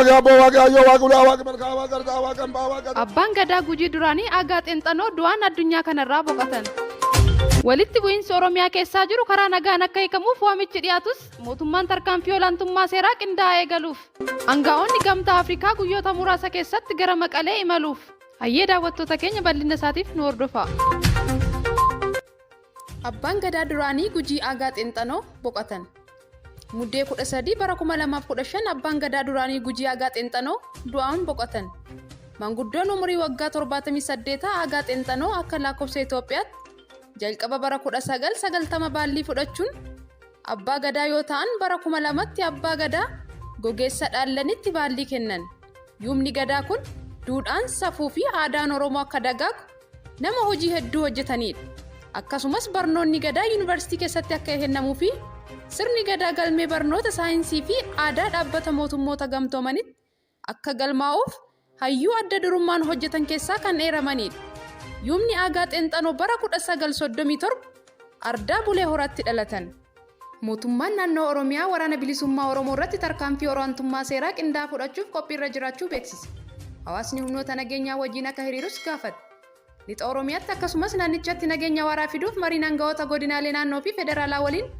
Waaqi Abboo, Waaqi Ayyoo, Waaqi Ulaa, Waaqi Malkaa, Waaqi Ardaa, Waaqi Ambaa, Waaqi Abbaan Gadaa Gujii duraanii Aagaa Xeenxanoo du'aan addunyaa kanarraa boqotan. Walitti bu'iinsi Oromiyaa keessaa jiru karaa nagaan akka hiikamuuf waamichi dhiyaatus mootummaan tarkaanfii olaantummaa seeraa qindaa'aa eegaluuf. Angaa'onni Gamtaa Afrikaa guyyoota muraasa keessatti gara Maqalee imaluuf. Hayyee daawwattoota keenya bal'ina isaatiif nu hordofaa. Abbaan Gadaa duraanii Gujii Aagaa Xeenxanoo boqotan. Muddee 13 bara 2015 Abbaan Gadaa duraanii Gujii Aagaa Xeenxanoo du'aan boqotan. Maanguddoon umurii waggaa 78 Aagaa Xeenxanoo akka lakkoofsa Itoophiyaatti jalqaba bara 1990 baallii fudhachuun Abbaa Gadaa yoo ta'an bara 2000tti Abbaa Gadaa gogeessa dhaallanitti baallii kennan. Yuubni Gadaa kun duudhaan, safuu fi aadaan Oromoo akka dagaagu nama hojii hedduu hojjetaniidha. Akkasumas barnoonni Gadaa yuunivarsiitii keessatti akka kennamuu fi sirni Gadaa galmee barnoota saayinsii fi aadaa dhaabbata mootummoota gamtoomanitti akka galmaa'uuf hayyuu adda durummaan hojjetan keessaa kan eeramaniidha. Yuubni Aagaa Xeenxanoo bara 1937 Ardaa Bulee Horaatti dhalatan. Mootummaan Naannoo Oromiyaa Waraana Bilisummaa Oromoo irratti tarkaanfii olaantummaa seeraa qindaa'aa fudhachuuf qophiirra jiraachuu beeksise. Hawaasni humnoota nageenyaa wajjin akka hiriirus gaafate. Lixa Oromiyaatti akkasumas naannichatti nageenya waaraa fiduuf mariin aanga'oota godinaalee naannoo fi federaalaa waliin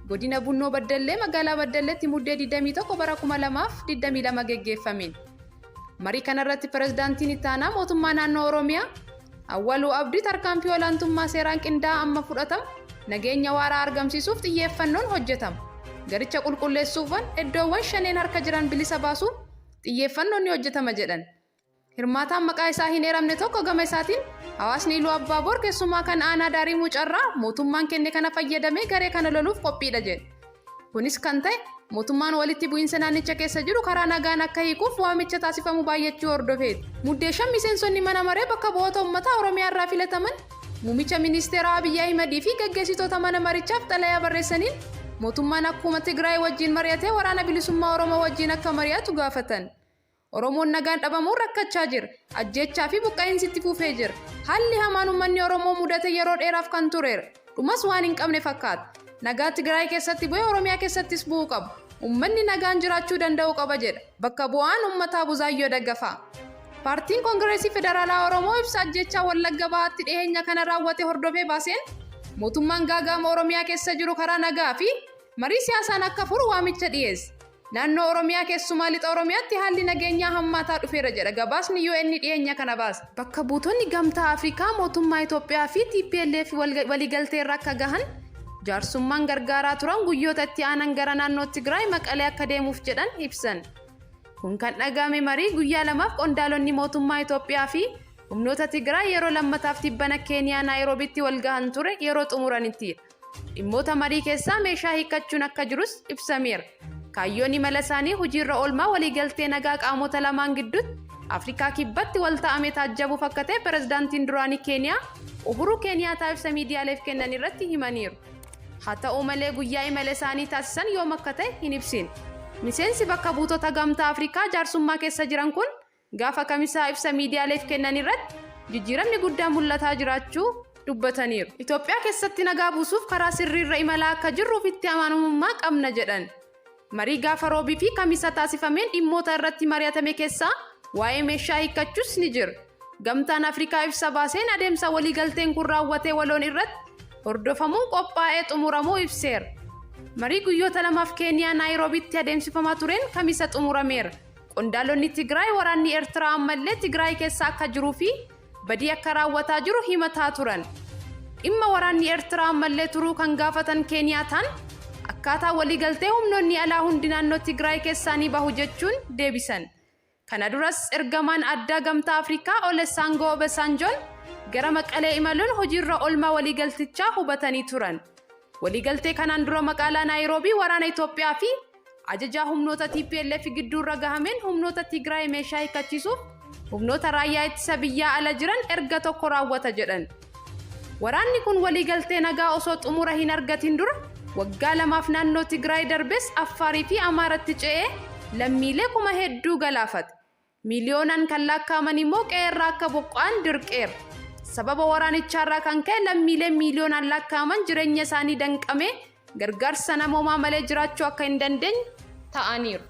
godina Bunnoo Baddallee magaalaa Baddalleetti Muddee 21 bara 2022 geggeeffameen. Marii kanarratti pirezidaantiin itti aanaa mootummaa naannoo Oromiyaa Awwaluu Abdii tarkaanfii olaantummaa seeraan qindaa'aa amma fudhatamu nageenya waaraa argamsiisuuf xiyyeeffannoon hojjetama. Garicha qulqulleessuufan iddoowwan shaneen harka jiran bilisa baasuuf xiyyeeffannoon ni hojjetama jedhan. Hirmaataan maqaa isaa hin eeramne tokko gama isaatiin hawaasni Iluu Abbaa Boor keessumaa kan aanaa Daarimuu carraa mootummaan kenne kana fayyadamee garee kana loluuf qophiidha jedhe. Kunis kan ta'e mootummaan walitti bu'iinsa naannicha keessa jiru karaa nagaan akka hiikuuf waamicha taasifamu baay'achuu hordofeeti. Muddee 5 miseensonni mana maree bakka bu'oota ummataa Oromiyaa irraa filataman Muumicha Ministeeraa Abiy Ahimadii fi gaggeessitoota mana marichaaf xalayaa barreessaniin mootummaan akkuuma Tigraay wajjin mari'atee Waraana Bilisummaa Oromoo wajjin akka mari'atu gaafatan. Oromoon nagaan dhabamuun rakkachaa jira. Ajjeechaa fi buqqa'iinsi itti fufee jira. Haalli hamaan uummanni Oromoo mudate yeroo dheeraaf kan tureera. Dhumas waan hin qabne fakkaata. Nagaa Tigraay keessatti bu'e Oromiyaa keessattis bu'uu qaba. Uummanni nagaan jiraachuu danda'uu qaba jedha bakka bu'aan uummataa Buzaayyoo Daggafaa. Paartiin Kongireesii Federaalaa Oromoo ibsa ajjeechaa Wallagga Bahaatti dhiheenya kana raawwate hordofee baaseen mootummaan gaaga'ama Oromiyaa keessa jiru karaa nagaa fi marii siyaasaan akka furu waamicha dhiyeesse. Naannoo Oromiyaa keessumaa Lixa Oromiyaatti haalli nageenyaa hammaataa dhufeera jedha gabaasni UN dhiyeenya kana baase. Bakka buutonni Gamtaa Afrikaa mootummaa Itoophiyaa fi tplf waliigalteerra akka gahan jaarsummaan gargaaraa turan guyyoota itti aanan gara naannoo Tigraay Maqalee akka deemuuf jedhan ibsan. Kun kan dhaga'ame marii guyyaa lamaaf qondaalonni mootummaa Itoophiyaa fi humnoota Tigraay yeroo lammataaf tibbana Keeniyaa Naayiroobiitti walgahan ture yeroo xumuranittidha. Dhimmoota marii keessaa meeshaa hiikkachuun akka jirus ibsameera. Kaayyoon imala isaanii hojiirra oolmaa waliigaltee nagaa qaamota lamaan gidduutti Afrikaa Kibbatti walta'ame taajjabuuf akka ta'e pirezidaantiin duraanii Keeniyaa Uhuruu Keeniyaataa ibsa miidiyaaleef kennan irratti himaniiru. Haa ta'u malee guyyaa imala isaanii taasisan yoom akka ta'e hin ibsine. Miseensi bakka buutota Gamtaa Afrikaa jaarsummaa keessa jiran kun Gaafa Kamisaa ibsa miidiyaaleef kennan irratti jijjiiramni guddaan mul'ataa jiraachuu dubbataniiru. Itoophiyaa keessatti nagaa buusuuf karaa sirriirra imalaa akka jirru ofitti amanamummaa qabna jedhan. Marii gaafa Roobii fi Kamisa taasifameen dhimmoota irratti mari'atame keessaa waa'ee meeshaa hiikkachuus ni jira. Gamtaan Afrikaa ibsa baaseen adeemsa waliigalteen kun raawwatee waloon irratti hordofamuun qophaa'ee xumuramuu ibseera. Marii guyyoota lamaaf Keeniyaa Naayiroobiitti adeemsifamaa tureen Kamisa xumurameera. Qondaalonni Tigraay waraanni Ertiraa ammallee Tigraay keessa akka jiruu fi badii akka raawwataa jiru himataa turan. Dhimma waraanni Ertiraa ammallee turuu kan gaafatan Keeniyaataan akkaataa waliigaltee humnoonni alaa hundi naannoo Tigraay keessaa ni bahu jechuun deebisan. Kana duras ergamaan addaa Gamtaa Afrikaa Olesaangoo Obasaanjoon gara Maqalee imaluun hojiirra oolmaa waliigaltichaa hubatanii turan. Waliigaltee kanaan dura magaalaa Naayiroobii waraana Itoophiyaa fi Ajajaa humnoota tplf gidduurra gahameen humnoota Tigraay meeshaa hiikkachiisuuf humnoota raayyaa ittisa biyyaa ala jiran erga tokko raawwata jedhan. Waraanni kun waliigaltee nagaa osoo xumura hin argatin dura waggaa lamaaf naannoo Tigraay darbees Affaarii fi Amaaratti ce'ee lammiilee kuma hedduu galaafate. Miiliyoonaan kan lakkaa'aman immoo qe'eerraa akka buqqa'an dirqeera. Sababa waraanichaarraa kan ka'e lammiileen miiliyoonaan lakkaa'aman jireenya isaanii danqamee gargaarsa namoomaa malee jiraachuu akka hin dandeenye ta'aniiru.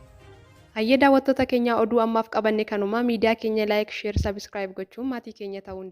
Hayyee daawwattoota keenyaa, oduu ammaaf qabanne kanuma. Miidiyaa keenya like, share, subscribe gochuun maatii keenya ta'uu hin